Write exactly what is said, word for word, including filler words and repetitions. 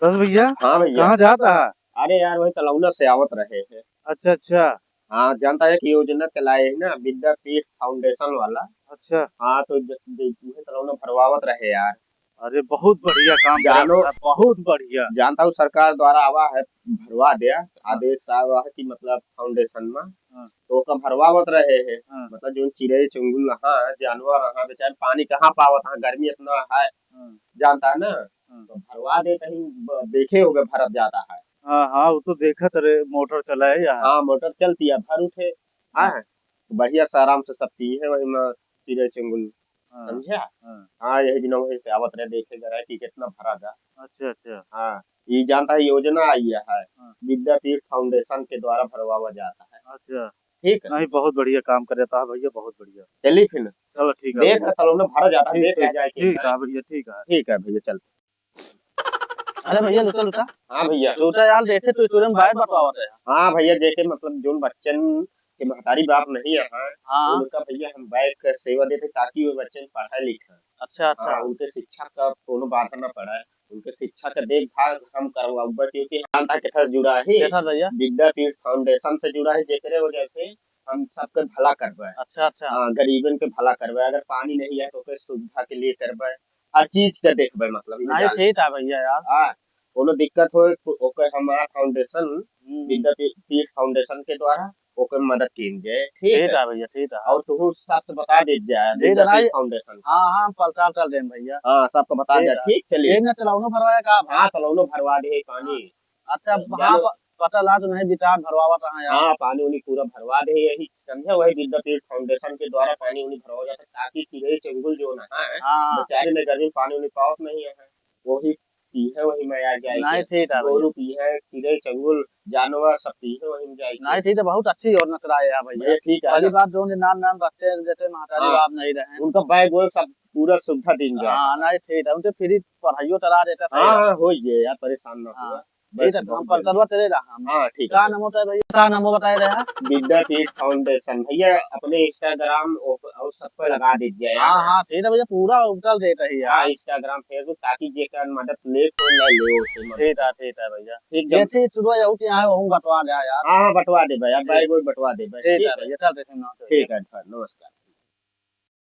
बस भैया, हाँ भैया। कहाँ जाता है? अरे यार, वही तलौना से आवत रहे हैं। अच्छा, अच्छा। हाँ, जानता है कि योजना चलाए है ना, विद्यापीठ फाउंडेशन वाला। अच्छा। हाँ, तो ज-, ज-, वही तलौना भरवावत रहे यार। अरे, बहुत बढ़िया काम करत जानो, है, बहुत बढ़िया। जानता हूँ, सरकार द्वारा आवा है, भरवा दिया, हाँ। आदेश आवा है कि मतलब फाउंडेशन में, हाँ। तो ओका भरवावत रहे हैं। हाँ। मतलब, जोन चिड़ै चुंगुल हाँ, जानवर हाँ, बेचारे पानी कहाँ पावत हाँ, गर्मी इतना है, हाँ। जानता है ना, हाँ। तो भरवा दे कहीं ब-, देखे होगे भरत जाता है। हाँ, हाँ, वो तो देखत रहे, मोटर चलाए यहाँ। हाँ, मोटर चलती है, भर उठे, हाँ। हाँ, तो बढ़िया से आराम से सब पी है, वही में चिड़ै चुंगुल, हाँ, समझा? हाँ। हाँ, यही बिना वहीं से आवत रहे, देखे गए रहे कि कितना भरा जा। अच्छा, अच्छा। हाँ, ये जानता है, योजना आई है, हाँ। विद्यापीठ फाउंडेशन के द्वारा भरवावा जाता है। अच्छा। ठीक है। नहीं, बहुत बढ़िया काम कर देता है भैया, बहुत बढ़िया। चलिए फिर। चलो, ठीक है देख भैया। तलौना भरा जाता है, ठीक, देख ठीक, जाए कि ठीक है। है भैया, ठीक है। ठीक है भैया, चलते। अरे भैया, लुटा, लुटा। हाँ भैया। लुटा यार, देखे तो तोरे में बाय बटवावत है। हाँ भैया, देखे मतलब जोन बच्चन के महतारी बाप नहीं है, हाँ। उनका भैया हम बैग का सेवा देते ताकि वो बच्चन पढ़े लिखे। अच्छा, अच्छा। हाँ, उनके शिक्षा का कोनो बाधा ना पड़े, उनके शिक्षा का देखभाल हम करवाबे, क्योंकि हम जानता केथा जुड़ा है, केथा भैया? विद्यापीठ फाउंडेशन से जुड़ा है, जेकरे वजह से हम सबके भला करबे। अच्छा, अच्छा। हाँ, गरीबन के भला करबे। अगर पानी नहीं है तो ओके सुविधा के लिए करबे, हर चीज के देखबे, मतलब, नहीं, जान ठीक है भैया यार। हाँ, कोनो दिक्कत होए, को-, ओके हमार फाउंडेशन, हम्म। विद्यापीठ फाउंडेशन के द्वारा ओके मदद कीन जाए, ठीक ठीक है? है भैया, ठीक है। और तू सबसे बता दे जाए, ठीक है, विद्यापीठ नहीं। फाउंडेशन। हाँ, हाँ, हम पलटा उलटा देम भैया। हाँ, सबको बता ठीक दे, है। ठीक, चलिए। एक ना तलौनो भरवाया का आप? हाँ, तलौनो भरवा दे पानी। अच्छा, जानो। हाँ, प-, पता ला तो नहीं, बिचार भरवावत रहा यार। हाँ, पानी उनी पूरा भरवा दे, यही समझे, वही विद्यापीठ फाउंडेशन के द्वारा पानी उनी भरवा जाता, ताकि चिड़ै चुंगुल जो ना है, हाँ। बेचारे ने गर्मी में पानी उनी पावत नहीं है, वही पी है, वही में आ जाए नहीं, के। ठीक है भैया। गोरू पी है, चिड़ै चुंगुल, जानवर सब पी है, वही में जाए के। नहीं, ठीक है, बहुत अच्छी योजना चलाए है भैया। भैया, ठीक है पहली ना? बात जो नाम नाम रखते हैं, जैसे महतारी हाँ। बाप नहीं रहे। उनका बैग वैग सब पूरा सुविधा दीन जाए। हाँ, नहीं, ठीक है, उनके फ्री पढ़ाइयो करा देता था हाँ, यार। हाँ, हो गया यार, परेशान ना हाँ। हुआ। ठीक बस है, तो हम बहुत पलटनवा जल्दी। तेरे रहा हम। हाँ, ठीक है, का ठीक। नाम होता है भैया? का नाम बताए रहे हैं? विद्यापीठ फाउंडेशन। भैया, अपने Instagram और, और सब पे लगा दीजिए यार। हाँ, हाँ, ठीक है भैया, पूरा उगतल देता ही है। हाँ, Instagram, Facebook, ताकि जेकर मदद ले, कोई ना ले, उसे मदद। ठीक है, ठीक है भैया। ठीक है। जैसे ही सुबह जाऊँ कि यहाँ वहूँ बंटवा दे यार। हाँ, हाँ, बंटवा दे भैया, ठीक। बैग वैग बंटवा दे भाई, ठीक ठीक है है। भैया, चल रहे हैं ना, ठीक है, हाँ, नमस्कार।